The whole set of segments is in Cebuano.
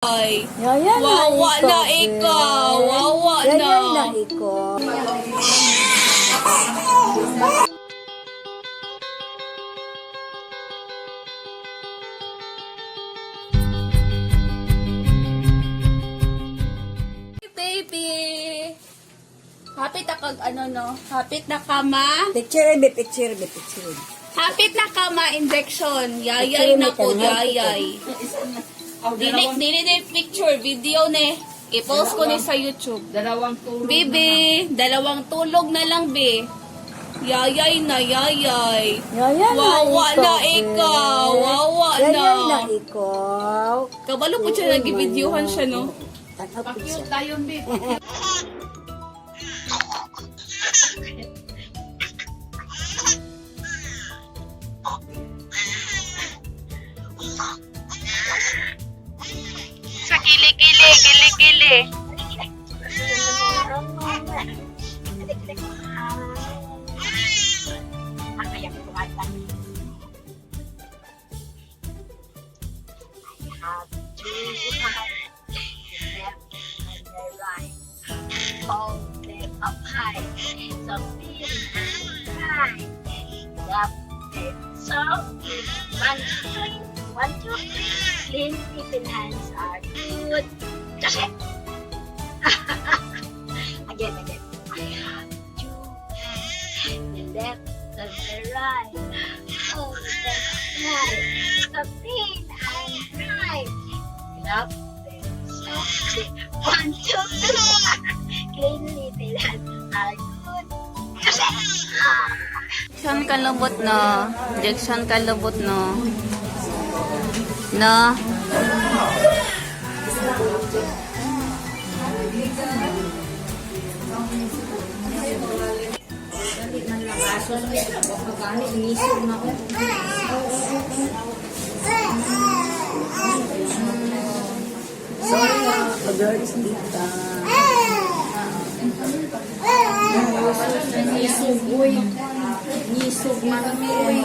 Ay. Yaya na Wawa ikaw, na ikaw. eh. Wawa Yaya na. na ikaw. Baby. Hapit na kag ano no? Hapit na ka ma? Picture be, picture be, picture. Hapit na ka ma injection. Yayay na po, yayay. Dili dili ni picture, video ne. I-post ko ni sa YouTube. Dalawang tulog. Baby, dalawang tulog na lang, be. Yayay na, yayay. Yaya na Wawa ikaw, na ikaw. eh. Wawa Yaya na. na ikaw. Kabalo po siya, nag-videohan siya, no? Tanaw po siya. Cute tayo, babe. Sa kili-kili, kili-kili. Hold them up high. So big and high. Love it so good. One, two, three. One, two, three. Clean even hands are good. Just it. Again, again. I have two hands. The left and the right. Hold them up high. So clean and right. Clap them softly. One, two, three. Clean little hands are good. Just it. Injection kalubot no. Injection kalubot no. No. Sorry mga girls dita. Nisog, uy. Nisog, man, uy.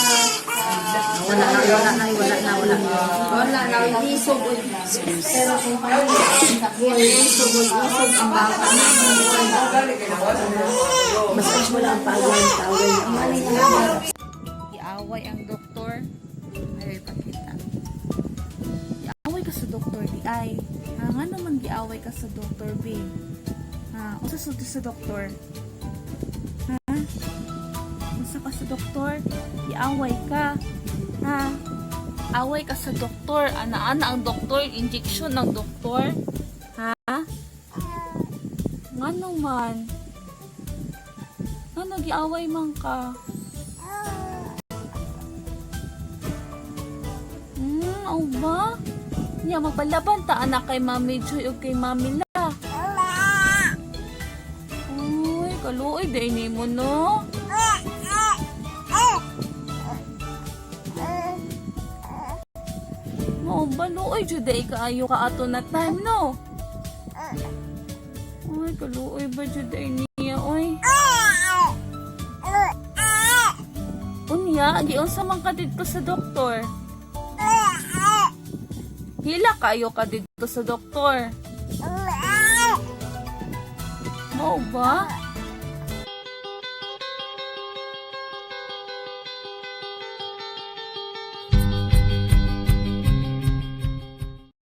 Wala na, wala na, wala na, wala. Wala na, isog. Uy. Pero kung kayo, isog, uy, isog ang bata. Mas mas wala ang paaway, paaway. Giaway ang doktor. Ay, pakita. Giaway ka sa doktor di ay. Ha, nga naman giaway ka sa doktor B. Ha, unsa sulti sa doktor? Ha? Unsa ka sa doktor? Giaway ka. Ha? Away ka sa doktor. Ana-ana ang doktor, injection ng doktor. Ha? Nga naman. Nga giaway man ka? Aw ba? Nya magpalaban ta anak kay Mami Joy o kay Mami La. Uy, kaluoy day nimo no. Mao ba luoy jud day kaayo ka ato na time no. Uy, kaluoy ba jud day niya oy. Unya, giunsa man ka didto sa doktor? Hila kayo ka dito sa doktor. Mao ba?